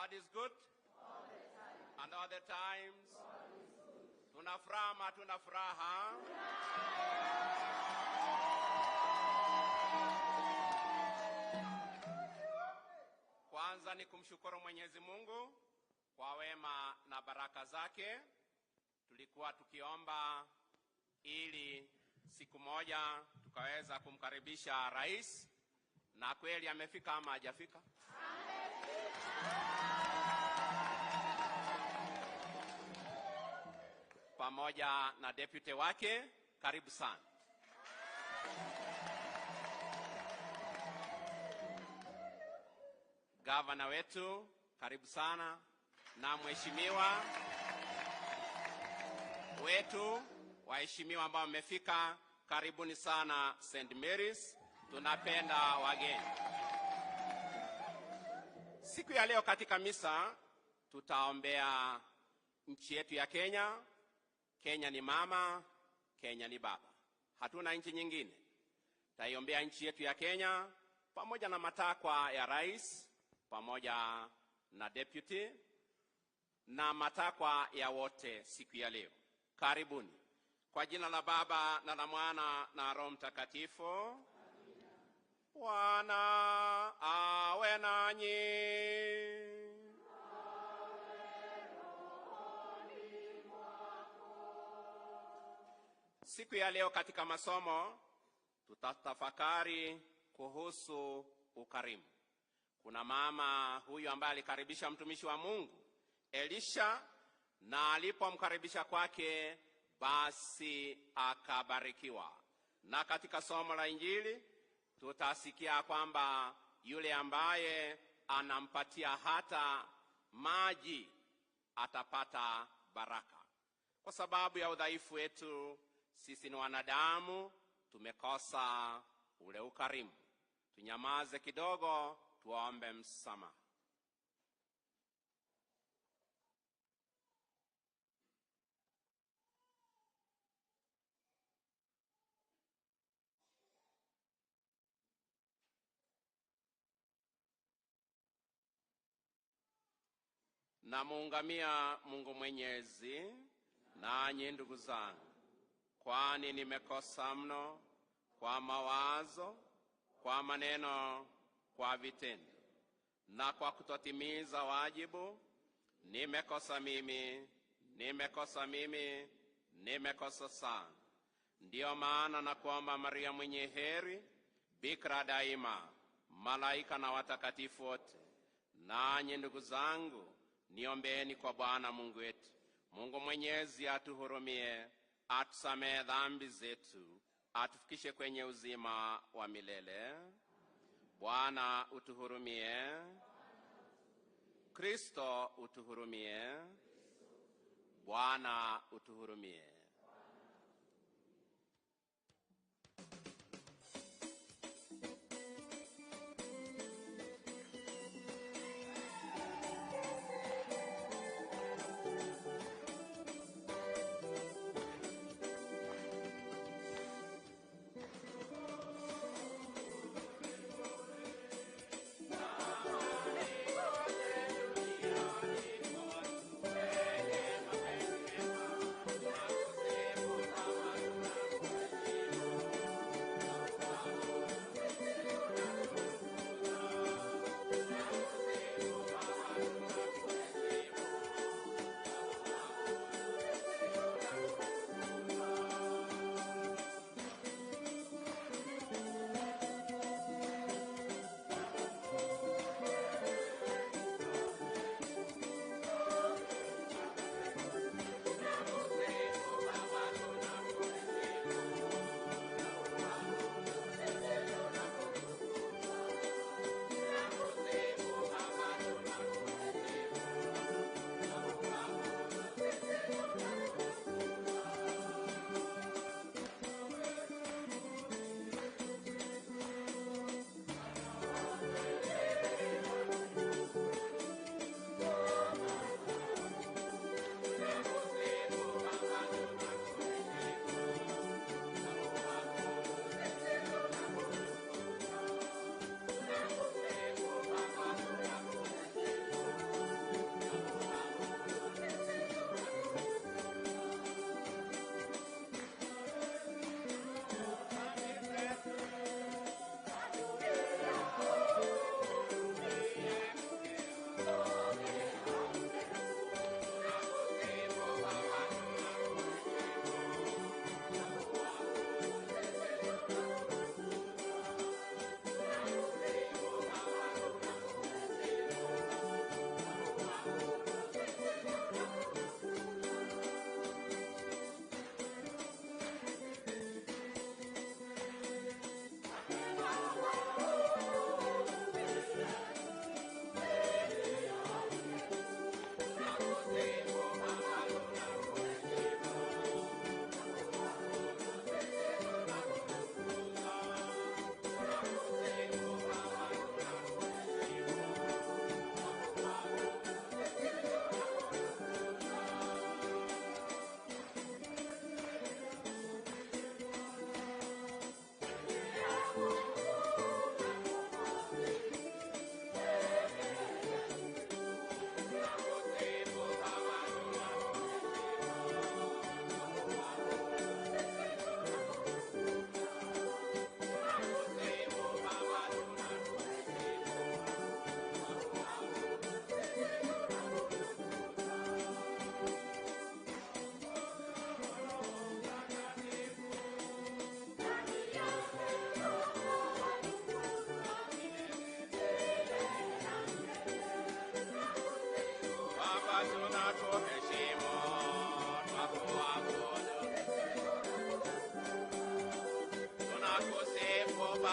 God is good All the time. And all the times. God is good. Tuna furaha ama hatuna furaha? Kwanza ni kumshukuru Mwenyezi Mungu kwa wema na baraka zake. Tulikuwa tukiomba ili siku moja tukaweza kumkaribisha rais, na kweli amefika ama hajafika? Pamoja na deputy wake, karibu sana. Gavana wetu, karibu sana, na mheshimiwa wetu, waheshimiwa ambao mmefika, karibuni sana St. Mary's, tunapenda wageni. Siku ya leo katika misa tutaombea nchi yetu ya Kenya. Kenya ni mama, Kenya ni baba. Hatuna nchi nyingine. Taiombea nchi yetu ya Kenya pamoja na matakwa ya rais pamoja na deputy na matakwa ya wote siku ya leo. Karibuni. Kwa jina la Baba na la Mwana na Roho Mtakatifu. Bwana awe nanyi. Siku ya leo katika masomo tutatafakari kuhusu ukarimu. Kuna mama huyu ambaye alikaribisha mtumishi wa Mungu Elisha, na alipomkaribisha kwake basi akabarikiwa. Na katika somo la Injili tutasikia kwamba yule ambaye anampatia hata maji atapata baraka. Kwa sababu ya udhaifu wetu, sisi ni wanadamu, tumekosa ule ukarimu. Tunyamaze kidogo, tuombe msamaha. Namuungamia Mungu Mwenyezi, nanyi ndugu zangu, kwani nimekosa mno kwa mawazo, kwa maneno, kwa vitendo na kwa kutotimiza wajibu. Nimekosa mimi, nimekosa mimi, nimekosa sana. Ndiyo maana nakuomba Maria mwenye heri, bikira daima, malaika na watakatifu wote, nanyi ndugu zangu, niombeeni kwa Bwana Mungu wetu. Mungu Mwenyezi atuhurumie, atusamehe dhambi zetu, atufikishe kwenye uzima wa milele. Bwana utuhurumie. Kristo utuhurumie. Bwana utuhurumie.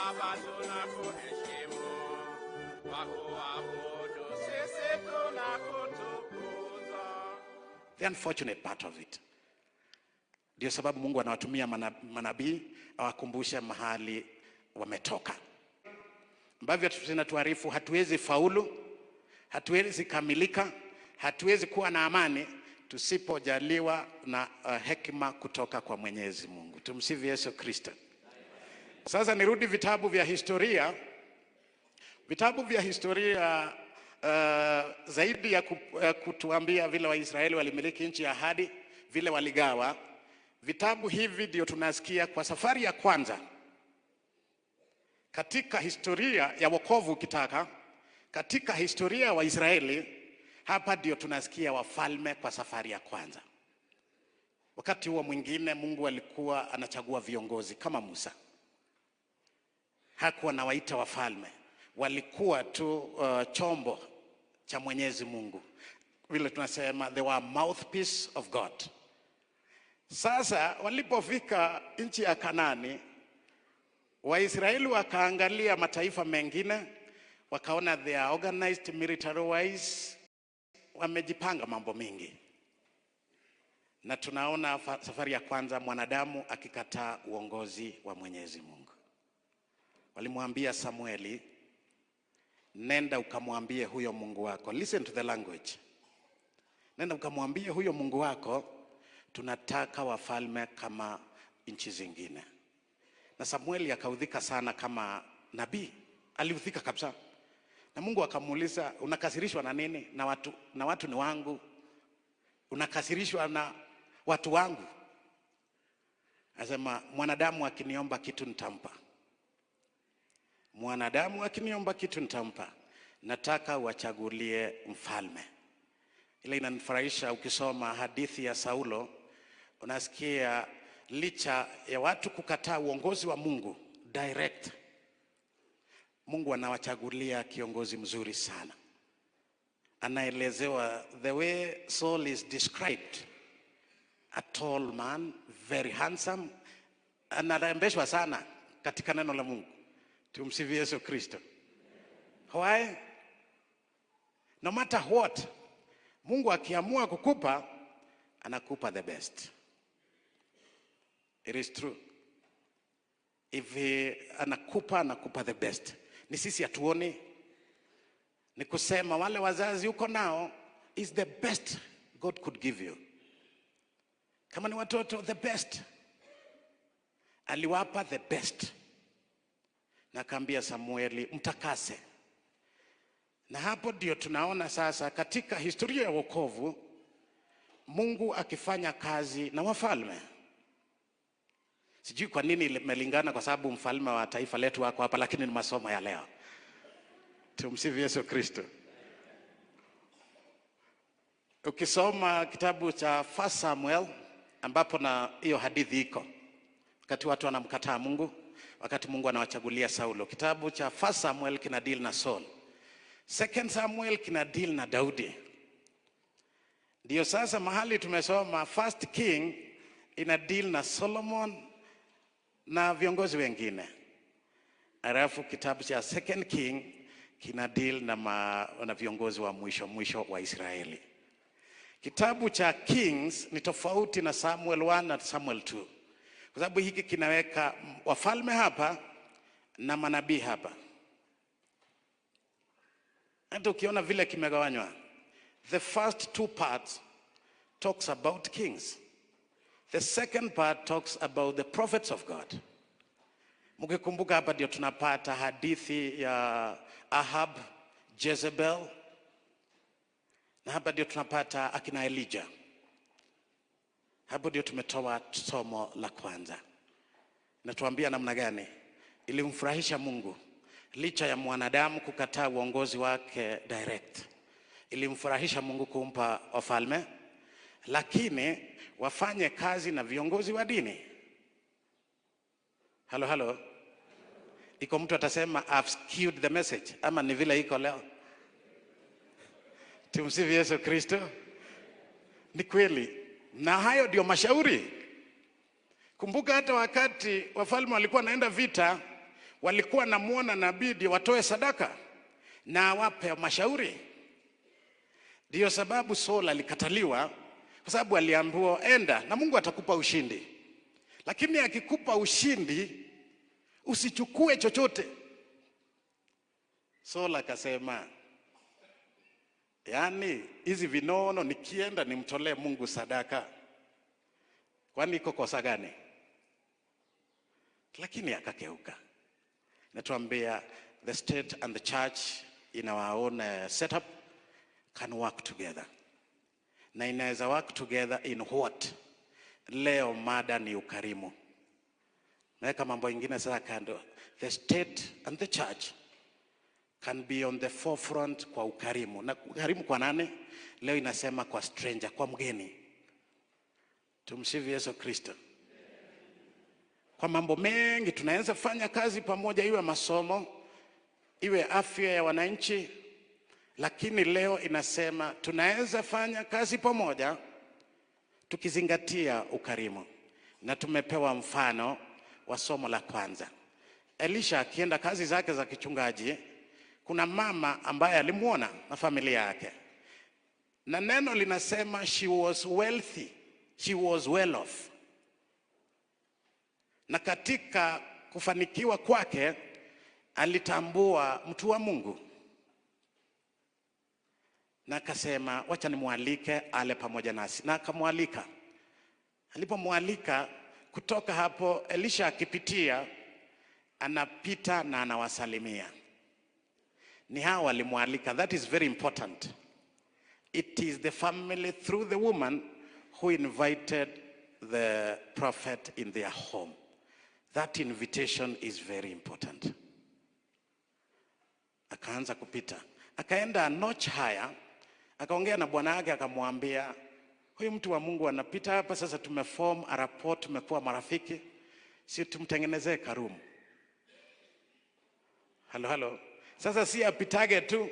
Baba tunakuheshimu, kwa kuabudu sisi tunakutukuza. The unfortunate part of it. Ndio sababu Mungu anawatumia manabii awakumbushe mahali wametoka. Ambavyo zinatuarifu hatuwezi faulu, hatuwezi kamilika, hatuwezi kuwa na amani tusipojaliwa na hekima kutoka kwa Mwenyezi Mungu. Tumsifu Yesu Kristo. Sasa nirudi vitabu vya historia. Vitabu vya historia, zaidi ya kutuambia vile Waisraeli walimiliki nchi ya ahadi, vile waligawa, vitabu hivi ndio tunasikia kwa safari ya kwanza katika historia ya wokovu, ukitaka, katika historia ya Waisraeli, hapa ndio tunasikia wafalme kwa safari ya kwanza. Wakati huo mwingine Mungu alikuwa anachagua viongozi kama Musa. Hakuwa anawaita wafalme, walikuwa tu chombo cha Mwenyezi Mungu, vile tunasema they were mouthpiece of God. Sasa walipofika nchi ya Kanani, Waisraeli wakaangalia mataifa mengine, wakaona they are organized military wise, wamejipanga mambo mingi, na tunaona safari ya kwanza mwanadamu akikataa uongozi wa Mwenyezi Mungu. Walimwambia Samueli, "Nenda ukamwambie huyo Mungu wako." Listen to the language. "Nenda ukamwambie huyo Mungu wako, tunataka wafalme kama nchi zingine." Na Samueli akaudhika sana kama nabii, aliudhika kabisa. Na Mungu akamuuliza, "Unakasirishwa na nini? Na watu ni wangu. Unakasirishwa na watu wangu?" Asema, "Mwanadamu akiniomba kitu nitampa. Mwanadamu akiniomba kitu nitampa. Nataka wachagulie mfalme." Ile inanifurahisha, ukisoma hadithi ya Saulo, unasikia licha ya watu kukataa uongozi wa Mungu direct, Mungu anawachagulia kiongozi mzuri sana. Anaelezewa, the way Saul is described, a tall man, very handsome, anarembeshwa sana katika neno la Mungu. Tumsifu Yesu Kristo. Why? No matter what, Mungu akiamua kukupa, anakupa the best. It is true. If he, anakupa, anakupa the best. Ni sisi hatuoni. Ni kusema wale wazazi uko nao is the best God could give you. Kama ni watoto, the best. Aliwapa the best. Na akaambia Samueli, "Mtakase." Na hapo ndio tunaona sasa katika historia ya wokovu Mungu akifanya kazi na wafalme. Sijui kwa nini imelingana kwa sababu mfalme wa taifa letu wako hapa, lakini ni masomo ya leo. Tumsifu Yesu Kristo. Ukisoma kitabu cha First Samuel, ambapo na hiyo hadithi iko, wakati watu wanamkataa Mungu, wakati Mungu anawachagulia Saulo. Kitabu cha First Samuel kina deal na Saul. Second Samuel kina deal na Daudi. Ndio sasa mahali tumesoma First King ina deal na Solomon na viongozi wengine. Alafu kitabu cha Second King kina deal na viongozi wa mwisho mwisho wa Israeli. Kitabu cha Kings ni tofauti na Samuel 1 na Samuel 2, kwa sababu hiki kinaweka wafalme hapa na manabii hapa. Hata ukiona vile kimegawanywa, the first two parts talks about kings. The second part talks about the prophets of God. Mkikumbuka hapa ndio tunapata hadithi ya Ahab, Jezebel, na hapa ndio tunapata akina Elijah. Hapo ndio tumetoa somo la kwanza. Natuambia namna gani ilimfurahisha Mungu licha ya mwanadamu kukataa uongozi wake direct. Ilimfurahisha Mungu kumpa wafalme, lakini wafanye kazi na viongozi wa dini. Halo, halo. Iko mtu atasema I've skewed the message, ama ni vile iko leo? Tumsifu Yesu Kristo. Ni kweli, na hayo ndio mashauri. Kumbuka hata wakati wafalme walikuwa wanaenda vita, Walikuwa namuona nabii ndio watoe sadaka na awape mashauri. Ndiyo sababu Saul alikataliwa, kwa sababu aliambiwa enda na Mungu atakupa ushindi, lakini akikupa ushindi usichukue chochote. Saul akasema, yaani hizi vinono nikienda nimtolee Mungu sadaka, kwani iko kosa gani? Lakini akakeuka. Natuambia the state and the church in our own setup can work together, na inaweza work together in what? Leo mada ni ukarimu. Naweka mambo ingine sasa kando. The state and the church can be on the forefront kwa ukarimu. Na ukarimu kwa nani? Leo inasema kwa stranger, kwa mgeni. Tumsifu Yesu Kristo. Kwa mambo mengi tunaweza fanya kazi pamoja, iwe masomo, iwe afya ya wananchi, lakini leo inasema tunaweza fanya kazi pamoja tukizingatia ukarimu. Na tumepewa mfano wa somo la kwanza. Elisha akienda kazi zake za kichungaji, kuna mama ambaye alimuona na familia yake, na neno linasema she was wealthy, she was well off. Na katika kufanikiwa kwake alitambua mtu wa Mungu, na akasema wacha nimwalike ale pamoja nasi, na akamwalika. Alipomwalika, kutoka hapo Elisha akipitia, anapita na anawasalimia. Ni hao walimwalika. That is very important. It is the family through the woman who invited the prophet in their home. That invitation is very important. Akaanza kupita, akaenda a notch higher, akaongea na bwana yake, akamwambia huyu mtu wa Mungu anapita hapa sasa, tumeform a rapport, tumekuwa marafiki, si tumtengenezee karumu. Halo, halo. Sasa si apitage tu,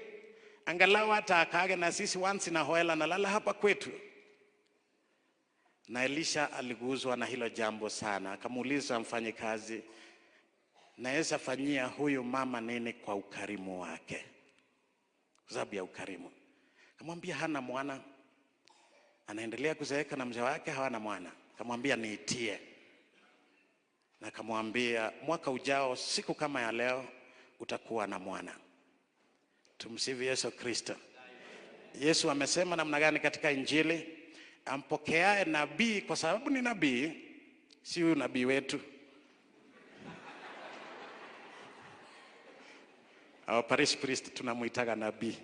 angalau hata akaage na sisi once na hoela nalala hapa kwetu. Na Elisha aliguzwa na hilo jambo sana, akamuuliza mfanyikazi, naweza fanyia huyu mama nini kwa ukarimu wake? Kwa sababu ya ukarimu. Akamwambia hana mwana, anaendelea kuzeeka na mzee wake hawana mwana. Akamwambia niitie, na akamwambia mwaka ujao siku kama ya leo utakuwa na mwana. Tumsifu Yesu Kristo. Yesu amesema namna gani katika Injili? Ampokeaye nabii, kwa sababu ni nabii, si huyu nabii wetu. Our parish priest tunamuitaga nabii.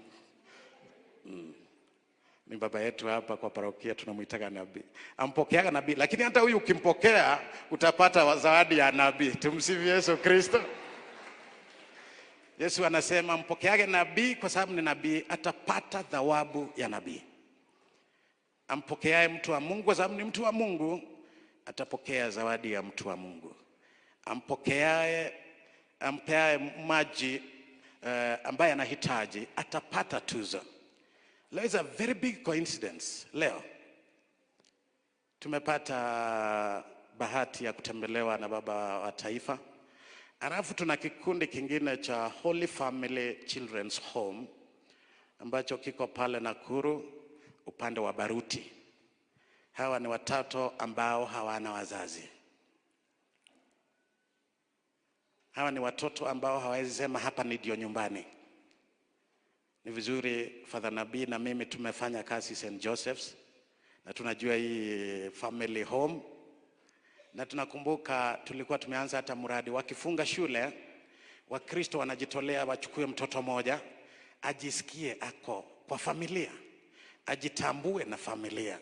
Ni baba yetu hapa kwa parokia tunamuitaga nabii. Ampokeaga nabii, lakini hata huyu ukimpokea utapata zawadi ya nabii. Tumsifu Yesu Kristo. Yesu anasema mpokeage nabii kwa sababu ni nabii, atapata thawabu ya nabii. Ampokeaye mtu wa Mungu kwa sababu ni mtu wa Mungu, atapokea zawadi ya mtu wa Mungu. Ampokeaye, ampeaye maji ambaye anahitaji, atapata tuzo. Leo is a very big coincidence. Leo tumepata bahati ya kutembelewa na baba wa taifa. Alafu tuna kikundi kingine cha Holy Family Children's Home ambacho kiko pale Nakuru upande wa Baruti. Hawa ni watoto ambao hawana wazazi. Hawa ni watoto ambao hawawezi sema hapa ni ndio nyumbani. Ni vizuri Father Nabii na mimi tumefanya kazi St. Joseph's na tunajua hii family home, na tunakumbuka tulikuwa tumeanza hata mradi wakifunga shule, Wakristo wanajitolea wachukue mtoto moja ajisikie ako kwa familia, ajitambue na familia.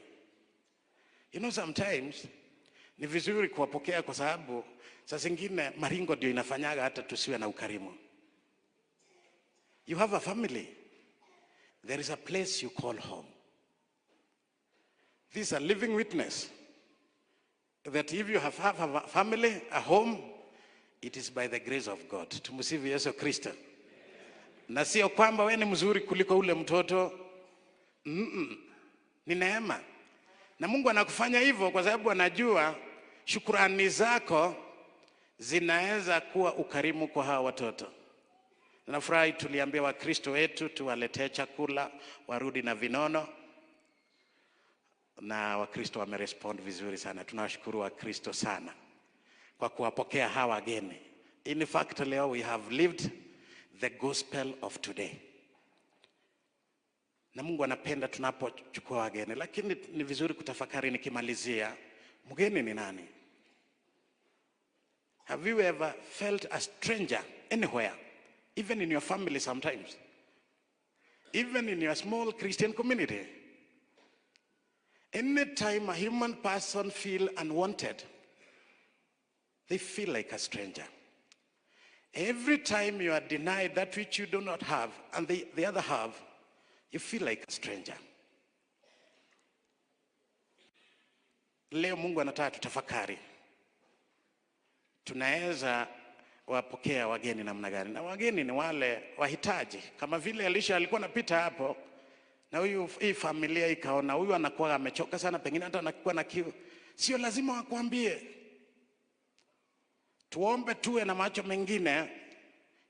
You know, sometimes ni vizuri kuwapokea kwa sababu saa zingine maringo ndio inafanyaga hata tusiwe na ukarimu. You have a family. There is a place you call home. This is a living witness that if you have a family, a home, it is by the grace of God. Tumsifu Yesu Kristo. Na sio kwamba wewe ni mzuri kuliko ule mtoto. Ni neema. Na Mungu anakufanya hivyo kwa sababu anajua shukrani zako zinaweza kuwa ukarimu kwa hawa watoto. Nafurahi tuliambia Wakristo wetu tuwaletee chakula, warudi na vinono, na Wakristo wamerespond vizuri sana. Tunawashukuru Wakristo sana kwa kuwapokea hawa wageni. In fact, leo we have lived the gospel of today. Na Mungu anapenda tunapochukua wageni, lakini ni vizuri kutafakari nikimalizia, mgeni ni nani? Have you ever felt a stranger anywhere? Even in your family sometimes. Even in your small Christian community. Anytime a human person feel unwanted, they feel like a stranger. Every time you are denied that which you do not have and the other have, you feel like a stranger. Leo Mungu anataka tutafakari. Tunaweza wapokea wageni namna gani? Na wageni ni wale wahitaji, kama vile Elisha alikuwa anapita hapo na huyu, hii familia ikaona huyu anakuwa amechoka sana, pengine hata anakuwa na kiu. Sio lazima wakwambie. Tuombe tuwe na macho mengine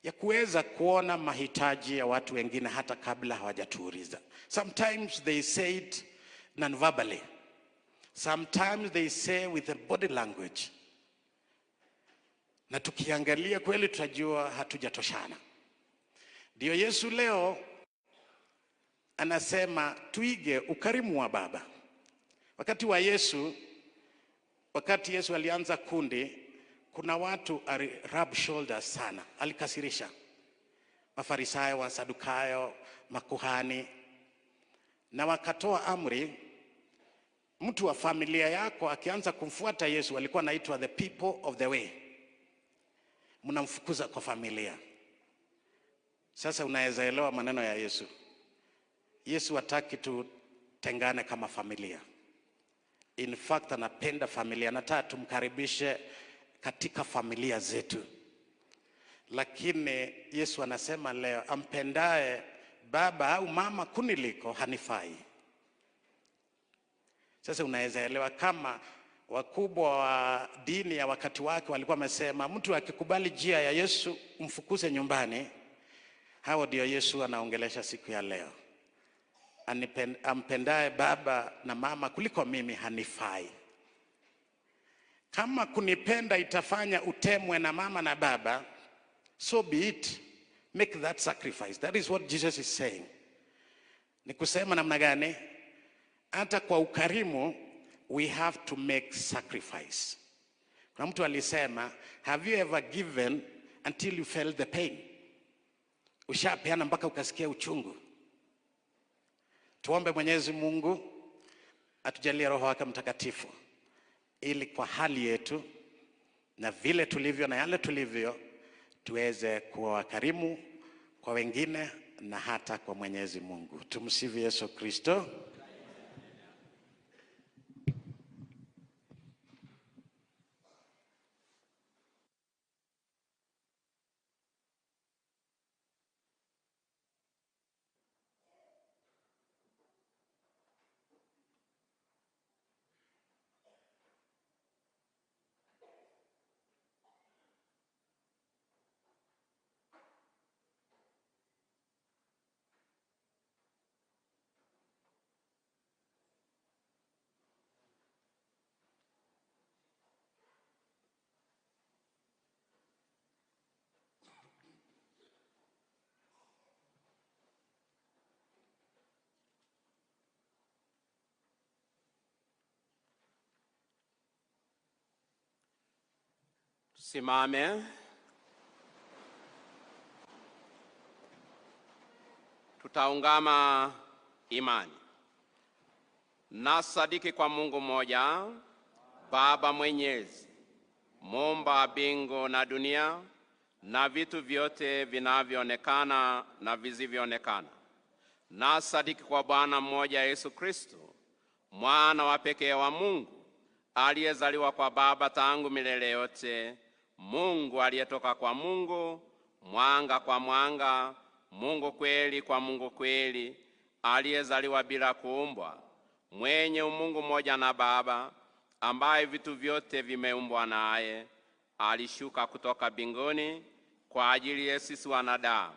ya kuweza kuona mahitaji ya watu wengine hata kabla hawajatuuliza. Sometimes they say it non-verbally. Sometimes they say with the body language. Na tukiangalia kweli tutajua hatujatoshana. Ndio Yesu leo anasema tuige ukarimu wa Baba. Wakati wa Yesu, wakati Yesu alianza kundi, kuna watu ali rub shoulders sana, alikasirisha Mafarisayo, Wasadukayo, makuhani, na wakatoa amri, mtu wa familia yako akianza kumfuata Yesu, alikuwa anaitwa the people of the way, mnamfukuza kwa familia. Sasa unaweza elewa maneno ya Yesu. Yesu hataki tutengane kama familia. In fact, anapenda familia, anataka tumkaribishe katika familia zetu. Lakini Yesu anasema leo, ampendaye baba au mama kuniliko hanifai. Sasa unaweza elewa kama wakubwa wa dini ya wakati wake walikuwa wamesema mtu akikubali njia ya Yesu mfukuze nyumbani. Hao ndio Yesu anaongelesha siku ya leo. Ampendaye baba na mama kuliko mimi hanifai. Kama kunipenda itafanya utemwe na mama na baba, so be it. Make that sacrifice. That is what Jesus is saying. Ni kusema namna gani? Hata kwa ukarimu we have to make sacrifice. Kuna mtu alisema, have you ever given until you felt the pain? Ushapeana mpaka ukasikia uchungu. Tuombe Mwenyezi Mungu atujalie Roho wake Mtakatifu, ili kwa hali yetu na vile tulivyo na yale tulivyo tuweze kuwa wakarimu kwa wengine na hata kwa Mwenyezi Mungu. Tumsifu Yesu Kristo. Tusimame. Tutaungama imani. Nasadiki kwa Mungu mmoja, Baba Mwenyezi, muumba wa mbingu na dunia na vitu vyote vinavyoonekana na visivyoonekana. Nasadiki kwa Bwana mmoja Yesu Kristo, mwana wa pekee wa Mungu, aliyezaliwa kwa Baba tangu milele yote, Mungu aliyetoka kwa Mungu, mwanga kwa mwanga, Mungu kweli kwa Mungu kweli, aliyezaliwa bila kuumbwa, mwenye umungu mmoja na Baba, ambaye vitu vyote vimeumbwa naye, Alishuka kutoka mbinguni kwa ajili ya sisi wanadamu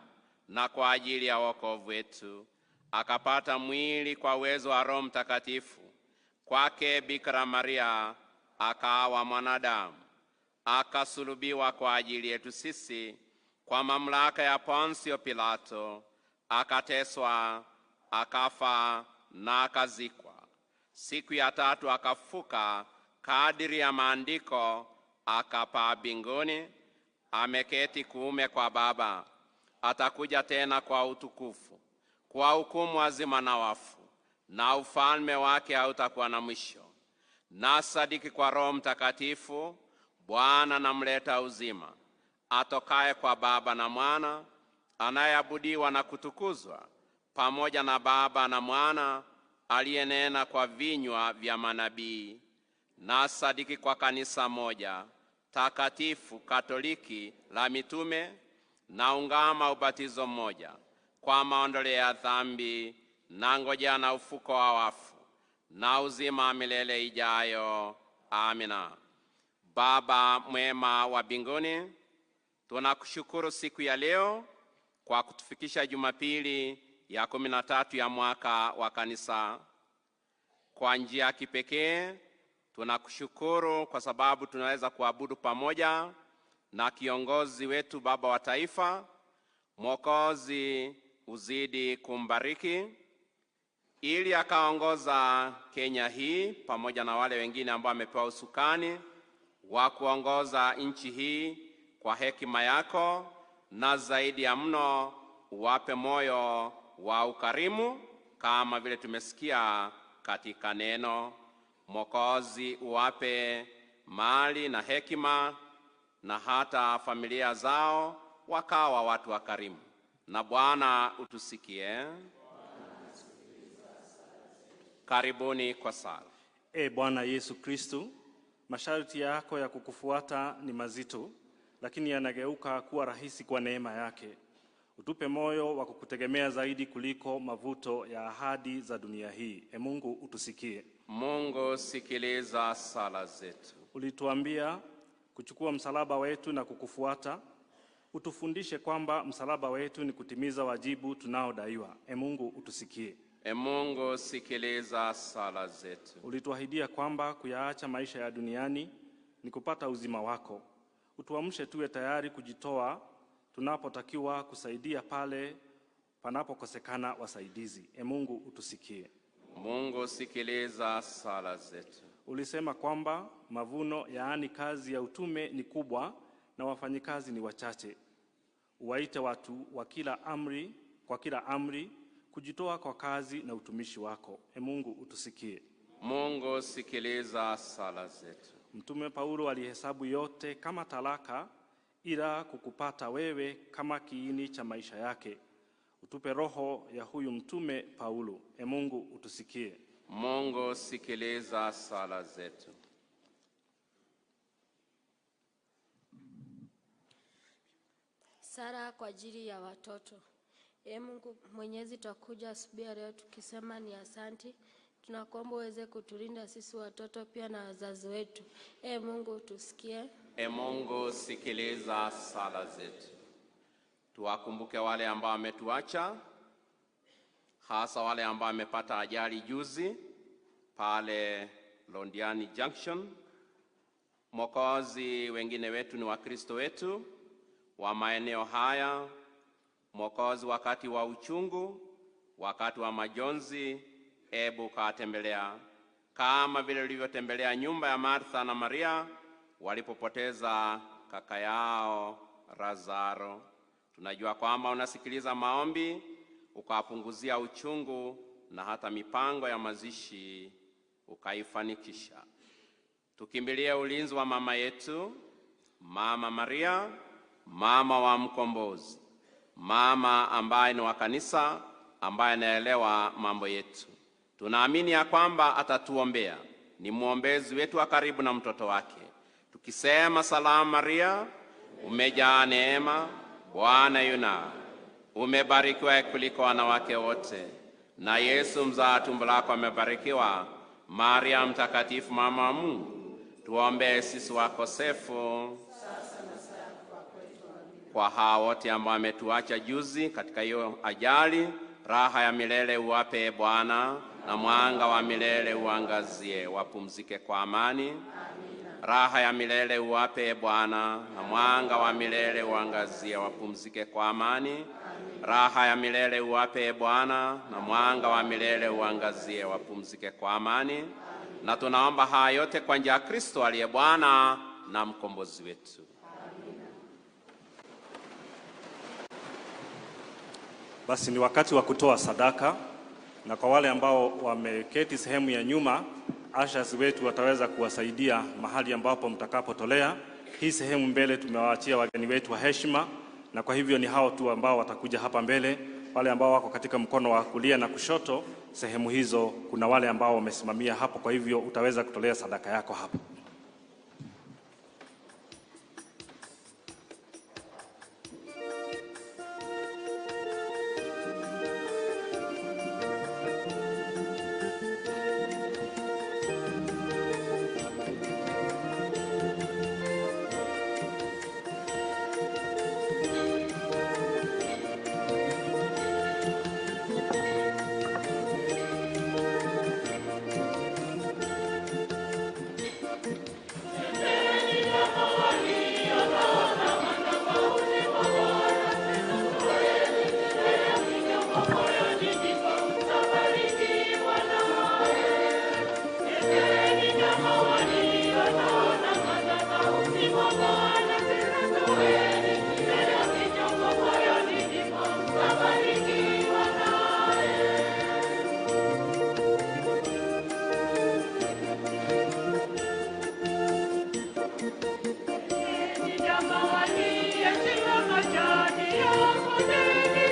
na kwa ajili ya wokovu wetu, akapata mwili kwa uwezo wa Roho Mtakatifu. Kwake Bikira Maria akawa mwanadamu, akasulubiwa kwa ajili yetu sisi kwa mamlaka ya Ponsio Pilato, akateswa, akafa na akazikwa. Siku ya tatu akafuka kadiri ya maandiko, akapaa mbinguni, ameketi kuume kwa Baba. Atakuja tena kwa utukufu, kwa hukumu wazima na wafu, na ufalme wake hautakuwa na mwisho. Na sadiki kwa Roho Mtakatifu, Bwana namleta uzima, atokaye kwa Baba na Mwana, anayeabudiwa na kutukuzwa pamoja na Baba na Mwana, aliyenena kwa vinywa vya manabii. Na sadiki kwa kanisa moja takatifu Katoliki la mitume, na ungama ubatizo mmoja kwa maondoleo ya dhambi, na ngojea na ufuko wa wafu na uzima milele ijayo. Amina. Baba mwema wa mbinguni, tunakushukuru siku ya leo kwa kutufikisha Jumapili ya 13 ya mwaka wa kanisa. Kwa njia ya kipekee tunakushukuru kwa sababu tunaweza kuabudu pamoja na kiongozi wetu, baba wa taifa. Mwokozi uzidi kumbariki ili akaongoza Kenya hii pamoja na wale wengine ambao wamepewa usukani wa kuongoza nchi hii kwa hekima yako, na zaidi ya mno uwape moyo wa ukarimu kama vile tumesikia katika neno. Mwokozi uwape mali na hekima na hata familia zao wakawa watu wakarimu. Na Bwana utusikie. Karibuni kwa sala. E Bwana Yesu Kristu, masharti yako ya kukufuata ni mazito, lakini yanageuka kuwa rahisi kwa neema yake. Utupe moyo wa kukutegemea zaidi kuliko mavuto ya ahadi za dunia hii. E Mungu, utusikie. Mungu, sikiliza sala zetu. Ulituambia kuchukua msalaba wetu na kukufuata. Utufundishe kwamba msalaba wetu ni kutimiza wajibu tunaodaiwa. E Mungu, utusikie. E Mungu, sikiliza sala zetu. Ulituahidia kwamba kuyaacha maisha ya duniani ni kupata uzima wako. Utuamshe tuwe tayari kujitoa tunapotakiwa kusaidia pale panapokosekana wasaidizi. E Mungu, utusikie. Mungu, sikiliza sala zetu. Ulisema kwamba mavuno, yaani kazi ya utume, ni kubwa na wafanyikazi ni wachache. Uwaite watu wa kila amri, kwa kila amri kujitoa kwa kazi na utumishi wako. E Mungu, utusikie. Mungu, sikiliza sala zetu. Mtume Paulo alihesabu yote kama talaka, ila kukupata wewe kama kiini cha maisha yake. Utupe roho ya huyu mtume Paulo. E Mungu, utusikie. Mungu, sikiliza sala zetu. Sala kwa ajili ya watoto. E Mungu Mwenyezi, twakuja asubuhi ya leo tukisema ni asanti. Tunakuomba uweze kutulinda sisi watoto pia na wazazi wetu. E Mungu, tusikie. E Mungu, sikiliza sala zetu. Tuwakumbuke wale ambao wametuacha, hasa wale ambao wamepata ajali juzi pale Londiani Junction. Mwokozi, wengine wetu ni Wakristo wetu wa maeneo haya. Mwokozi, wakati wa uchungu, wakati wa majonzi, ebu kawatembelea kama vile ulivyotembelea nyumba ya Martha na Maria walipopoteza kaka yao Lazaro. Tunajua kwamba unasikiliza maombi, ukawapunguzia uchungu na hata mipango ya mazishi ukaifanikisha. Tukimbilie ulinzi wa mama yetu, Mama Maria, mama wa mkombozi, mama ambaye ni wa kanisa, ambaye anaelewa mambo yetu. Tunaamini ya kwamba atatuombea, ni mwombezi wetu wa karibu na mtoto wake. Tukisema salamu Maria, umejaa neema, Bwana yu nawe, umebarikiwa kuliko wanawake wote, na Yesu mzaa tumbo lako amebarikiwa. Maria mtakatifu, mama wa Mungu, tuombee sisi wakosefu. Kwa hawa wote ambao wametuacha juzi katika hiyo ajali, raha ya milele uwape Bwana, na mwanga wa milele uangazie, wapumzike kwa amani. Raha ya milele uwape Bwana, na mwanga wa milele uangazie, wapumzike kwa amani. Raha ya milele uwape Bwana, na mwanga wa milele uangazie, wapumzike kwa amani. Na tunaomba haya yote kwa njia ya Kristo aliye Bwana na mkombozi wetu. Basi ni wakati wa kutoa sadaka, na kwa wale ambao wameketi sehemu ya nyuma, ushers wetu wataweza kuwasaidia mahali ambapo mtakapotolea. Hii sehemu mbele tumewaachia wageni wetu wa heshima, na kwa hivyo ni hao tu ambao watakuja hapa mbele. Wale ambao wako katika mkono wa kulia na kushoto, sehemu hizo kuna wale ambao wamesimamia hapo, kwa hivyo utaweza kutolea sadaka yako hapo. Majani ya kondeni,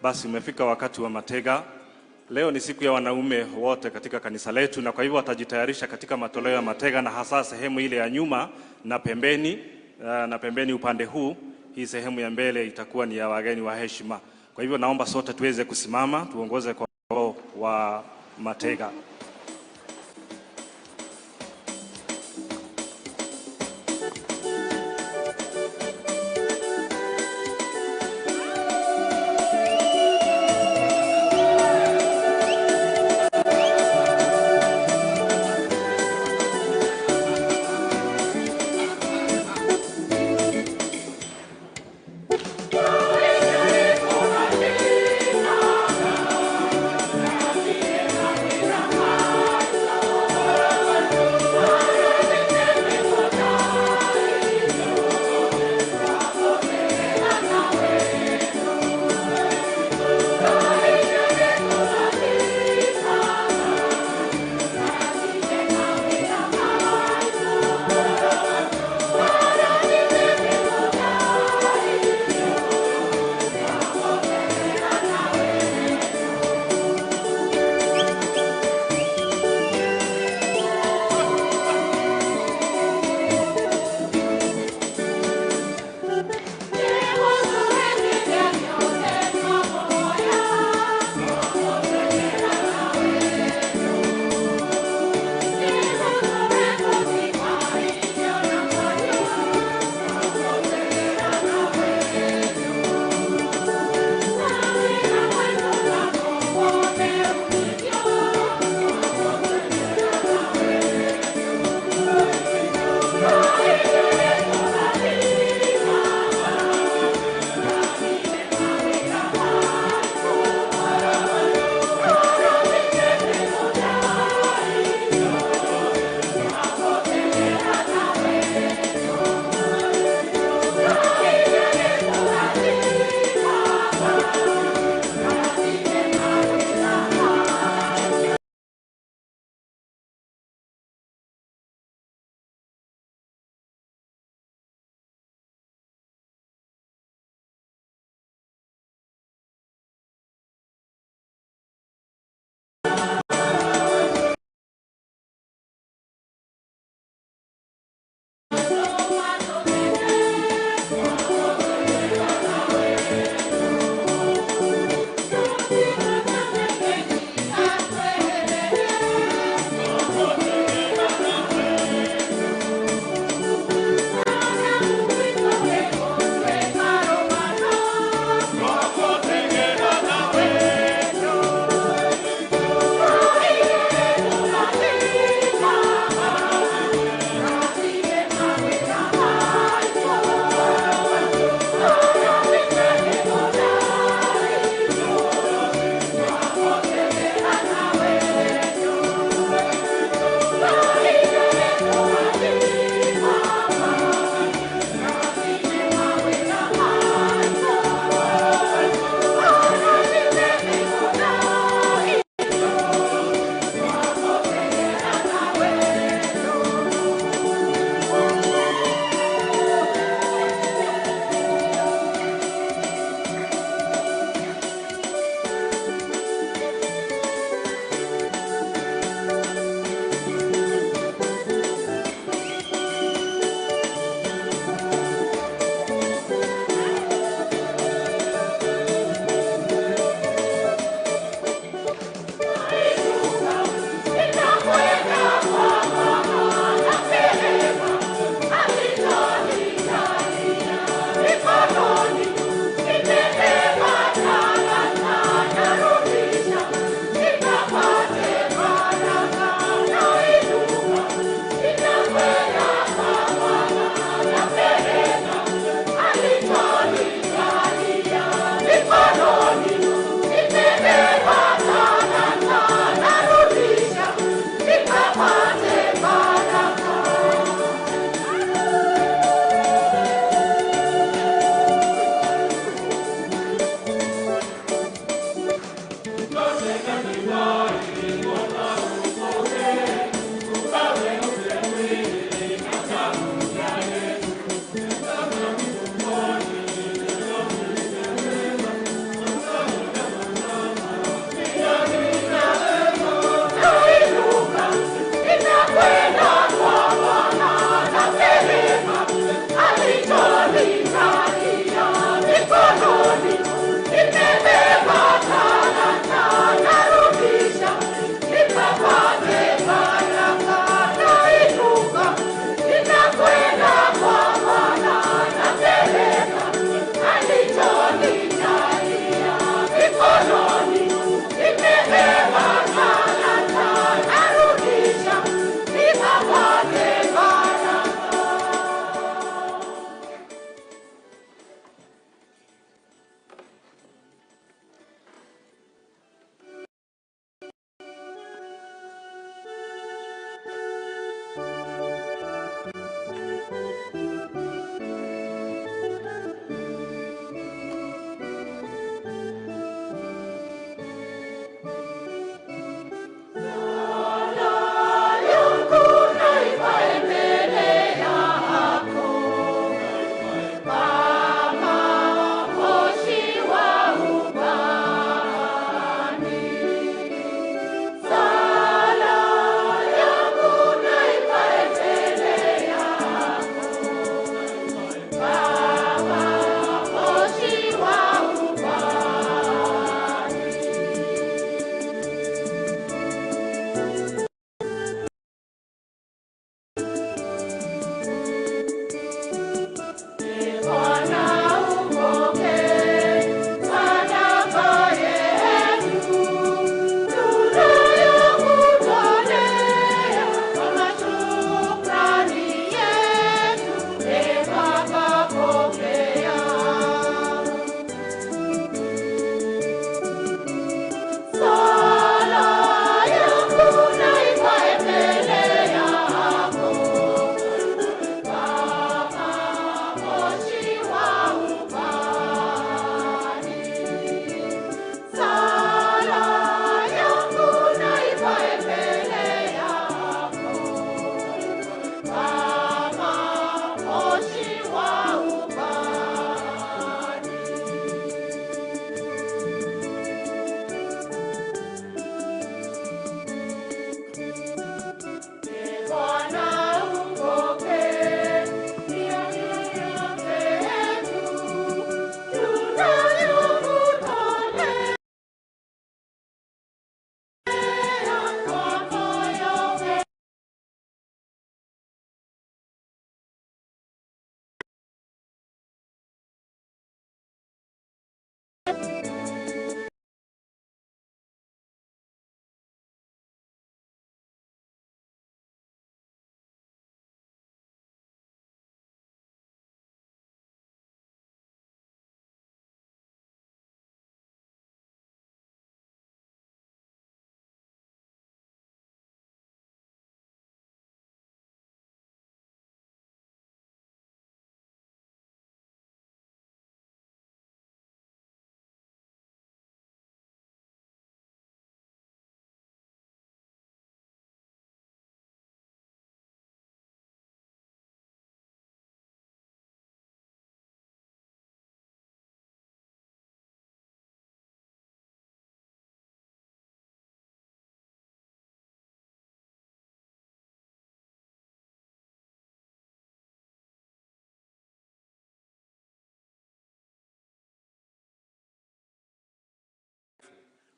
Basi umefika wakati wa matega. Leo ni siku ya wanaume wote katika kanisa letu, na kwa hivyo watajitayarisha katika matoleo ya matega, na hasa sehemu ile ya nyuma na pembeni, na pembeni upande huu. Hii sehemu ya mbele itakuwa ni ya wageni wa heshima. Kwa hivyo naomba sote tuweze kusimama tuongoze kwa wa matega. Thank you.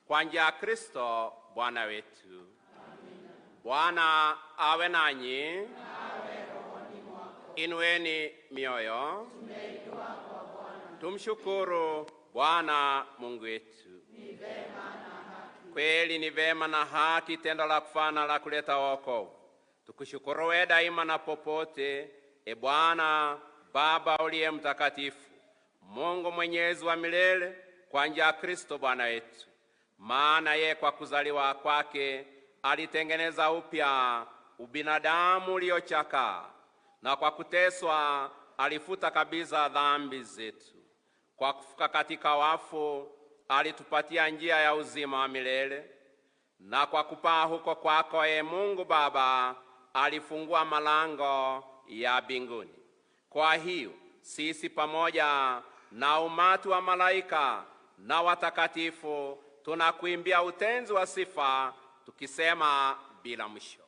Kwa njia ya Kristo Bwana wetu. Bwana awe nanyi. Inueni mioyo. Tumshukuru Bwana Mungu wetu. Kweli ni vema na haki, tendo la kufana la kuleta wokovu. Tukushukuru wewe daima na popote, e Bwana Baba uliye mtakatifu, Mungu mwenyezi wa milele, kwa njia ya Kristo Bwana wetu. Maana ye kwa kuzaliwa kwake alitengeneza upya ubinadamu uliochakaa, na kwa kuteswa alifuta kabisa dhambi zetu. Kwa kufuka katika wafu alitupatia njia ya uzima wa milele, na kwa kupaa huko kwako, e Mungu Baba, alifungua malango ya mbinguni. Kwa hiyo sisi pamoja na umati wa malaika na watakatifu tunakuimbia utenzi wa sifa tukisema bila mwisho.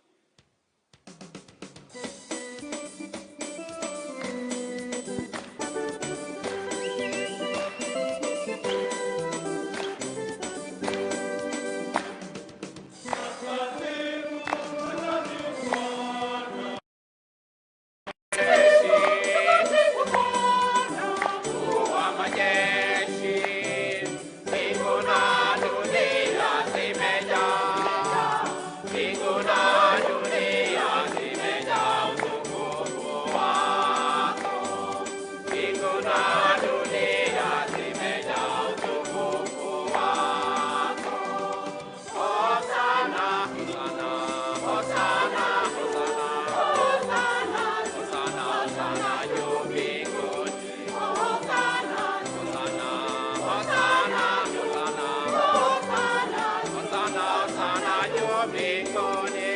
Wa majeshi, mbingu na dunia zimejaa, mbingu na dunia zimejaa utukufu wako. Mbingu na dunia zimejaa utukufu wako. Hosana, hosana, hosana, hosana, hosana, hosana juu mbinguni. Hosana, hosana, hosana, hosana, hosana juu mbinguni.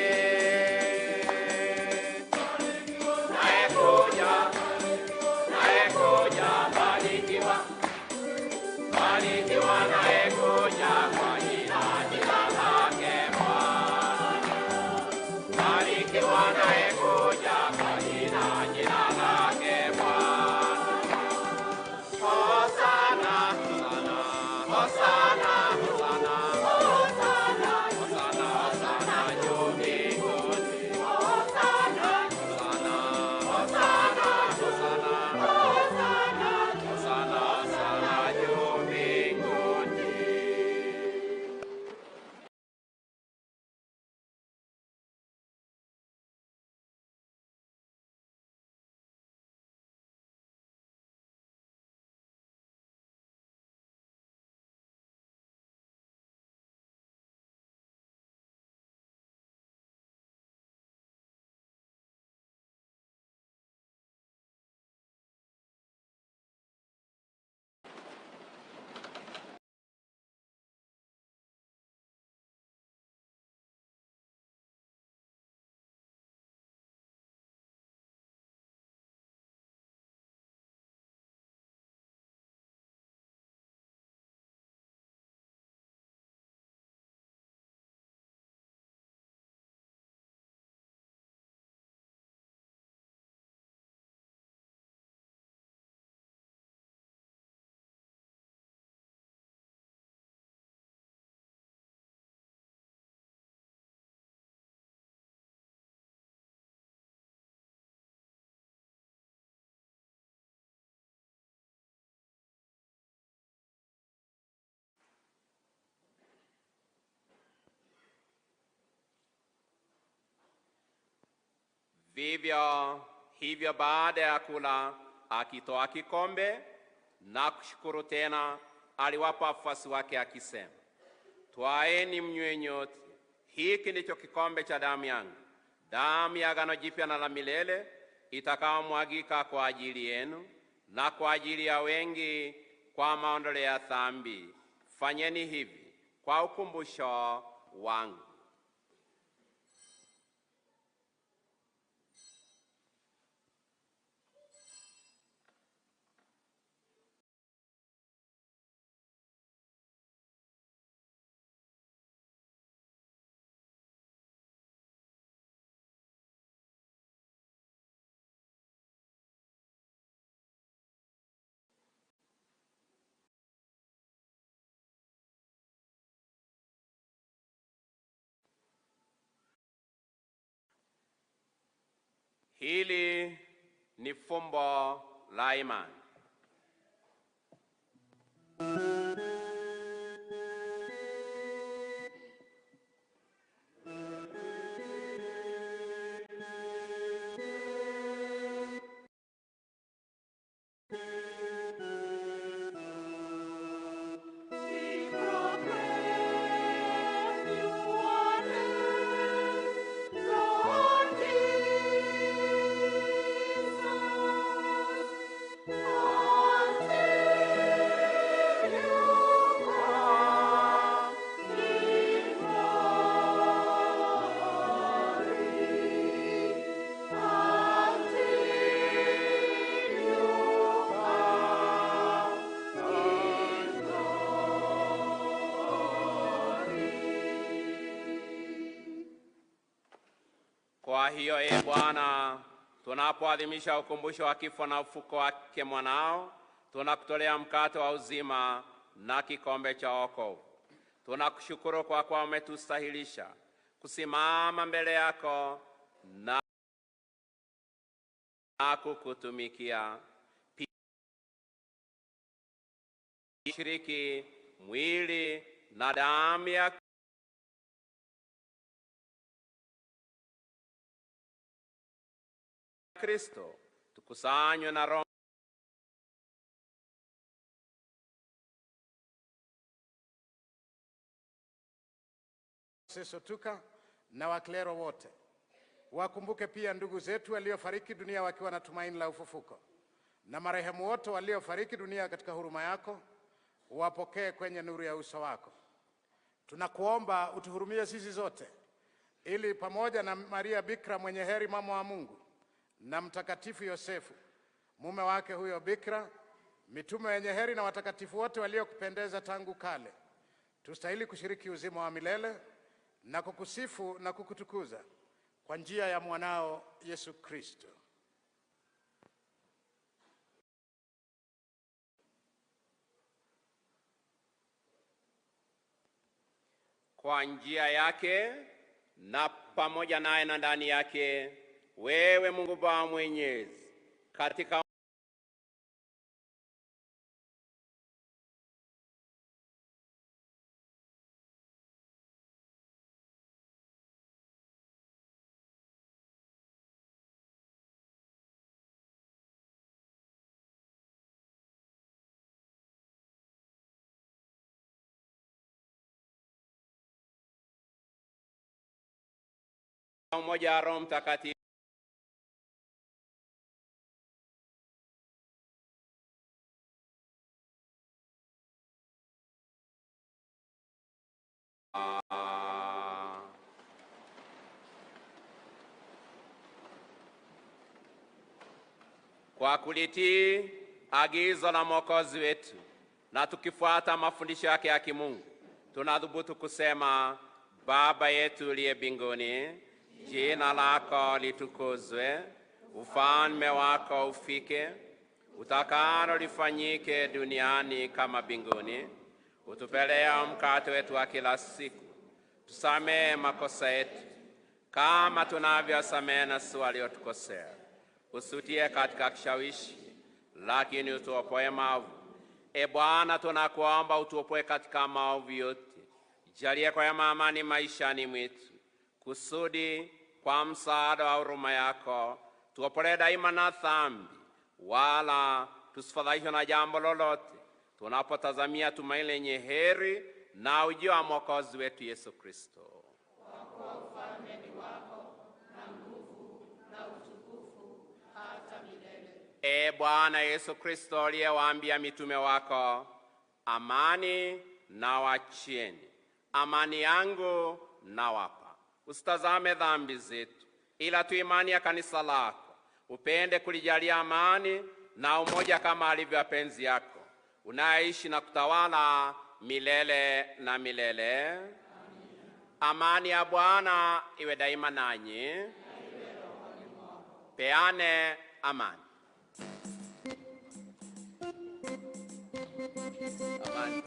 Nayekuja, barikiwa, barikiwa nayekuja kwa jina lake Bwana. Barikiwa nayekuja kwa jina lake Bwana. Hosana, hosana, hosana, hosana, hosana, hosana juu mbinguni. Hosana, hosana, hosana, hosana, hosana juu mbinguni. Vivyo hivyo baada ya kula, akitoa kikombe na kushukuru tena, aliwapa wafuasi wake akisema, twaeni mnywe nyote, hiki ndicho kikombe cha damu yangu, damu ya agano jipya na la milele, itakayomwagika kwa ajili yenu na kwa ajili ya wengi kwa maondoleo ya dhambi. Fanyeni hivi kwa ukumbusho wangu. Hili ni fumbo la imani. Kwa hiyo, e Bwana, tunapoadhimisha ukumbusho wa kifo na ufufuko wake mwanao, tunakutolea mkate wa uzima na kikombe cha wokovu. Tunakushukuru kwa kuwa umetustahilisha kusimama mbele yako na kukutumikia. Shiriki mwili na damu ya Kristo, tukusanywe na Roho Sesotuka na waklero wote. Wakumbuke pia ndugu zetu waliofariki dunia wakiwa na tumaini la ufufuko, na marehemu wote waliofariki dunia katika huruma yako, wapokee kwenye nuru ya uso wako. Tunakuomba utuhurumie sisi zote, ili pamoja na Maria Bikira mwenye heri, mama wa Mungu, na Mtakatifu Yosefu mume wake huyo Bikira, mitume wenye heri na watakatifu wote waliokupendeza tangu kale, tustahili kushiriki uzima wa milele na kukusifu na kukutukuza kwa njia ya mwanao Yesu Kristo. Kwa njia yake na pamoja naye na ndani yake, wewe Mungu Baba Mwenyezi, katika umoja wa Roho Mtakatifu, kwa kulitii agizo la Mwokozi wetu na tukifuata mafundisho yake ya kimungu, tunadhubutu kusema: Baba yetu uliye mbinguni, jina lako litukuzwe, ufalme wako ufike, utakalo lifanyike duniani kama mbinguni. Utupe leo mkate wetu wa kila siku, tusamehe makosa yetu kama tunavyosamehe nasi waliotukosea, usitie katika kishawishi, lakini utuopoe maovu. E Bwana, tunakuomba utuopoe katika maovu yote, jalie kwa amani maishani mwetu, kusudi kwa msaada wa huruma yako tuopolee daima na dhambi, wala tusifadhaishwe na jambo lolote, tunapotazamia tumaini lenye heri na ujio wa Mwokozi wetu Yesu Kristo. Kwa kuwa ufalme ni wako na nguvu na utukufu hata milele. E Bwana Yesu Kristo, uliyewaambia mitume wako, amani nawachieni, amani yangu nawapa, usitazame dhambi zetu, ila tu imani ya kanisa lako. Upende kulijalia amani na umoja kama alivyo mapenzi yako, unaishi na kutawala milele na milele. Amina. Amani ya Bwana iwe daima nanyi. Peane amani. Amani.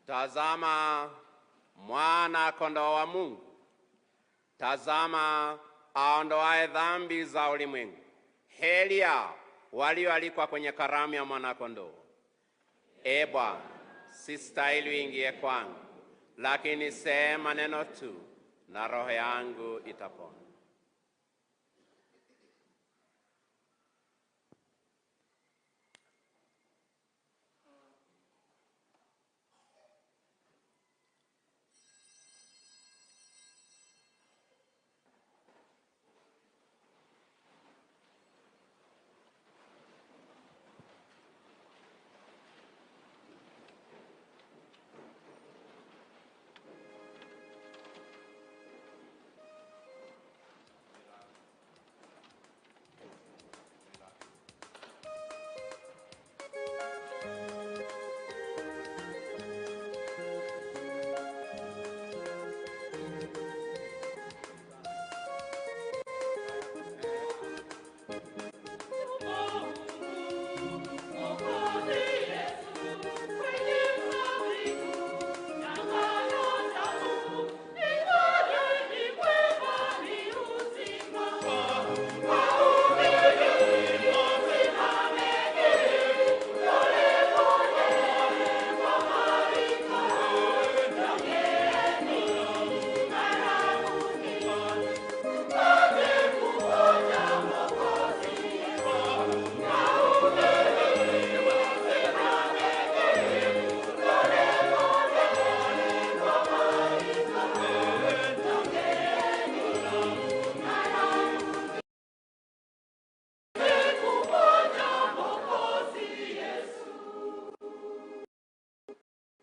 Tazama mwana kondoo wa Mungu, tazama aondoaye dhambi za ulimwengu. Heri yao walioalikwa kwenye karamu ya mwana kondoo. E Bwana, sistahili uingie kwangu, lakini sema neno tu na roho yangu itapona.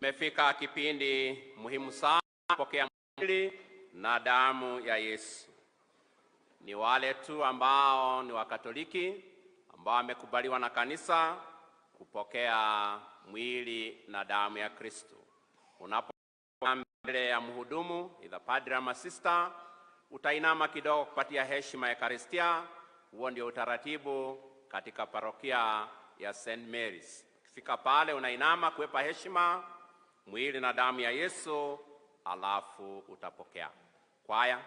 Imefika kipindi muhimu sana kupokea mwili na damu ya Yesu. Ni wale tu ambao ni Wakatoliki ambao wamekubaliwa na kanisa kupokea mwili na damu ya Kristo. Unapo mbele ya mhudumu, idha padre ama sister, utainama kidogo kupatia heshima ya Ekaristia. Huo ndio utaratibu katika parokia ya St. Mary's. Ukifika pale unainama kuwepa heshima mwili na damu ya Yesu, alafu utapokea. Kwaya.